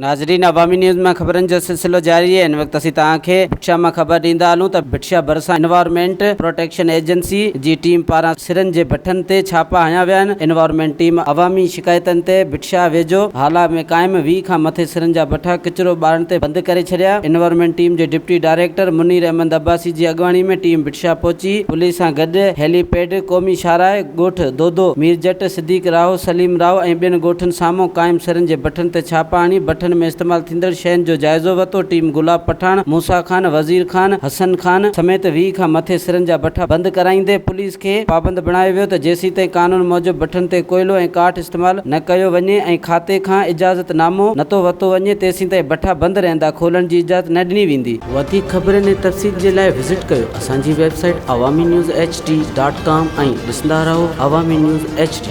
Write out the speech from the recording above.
ناظرين عوامي نيوز مان خبرن جو سلسلو جاري آهي هن وقت اسين توهان کي ڀٽشاهه مان خبر ڏيندا هلون ته ڀٽشاهه ڀرسان انوائرمينٽ پروٽيڪشن ايجنسي جي ٽيم پاران سرن جي بٺن تي ڇاپا هنيا ويا آهن انوائرمينٽ ٽيم عوامي شڪايتن تي ڀٽشاهه ويجهو هالا ۾ قائم 20 کان مٿي سرن جا بٺا ڪچرو ٻارڻ تي بند ڪري ڇڏيا انوائرمينٽ ٽيم جي ڊپٽي ڊائريڪٽر منير احمد عباسي جي اڳواڻي ۾ ٽيم ڀٽشاهه پهچي پوليس سان گڏ هيلي پيڊ قومي شاهراهه ڳوٺ دودو، ميرجٽ، صديق راهو، سليم راهو ۽ ٻين ڳوٺن سامهون قائم سرن جي بٺن تي ڇاپا هڻي بٺن ۾ استعمال ٿيندڙ شين جو جائزو ورتو، ٽيم گلاب پٺاڻ، موسيٰ خان، وزير خان، حسن خان سميت 20 کان مٿي سرن جا بٺا بند ڪرائيندي پوليس کي پابند بڻايو ويو ته جيسيتائين قانون موجب بٺن تي ڪوئلو ۽ ڪاٺ استعمال نه ڪيو وڃي ۽ کاتي کان اجازت نامو نٿو ورتو وڃي تيسيتائين بٺا بند رهندا کولڻ جي اجازت نه ڏني ويندي. وڌيڪ خبرن ۽ تفصيل جي لاء وزٽ ڪيو اسان جي website Awami news H D dot com ۽ ڏسندا رهو عوامي نيوز ايڇ ڊي.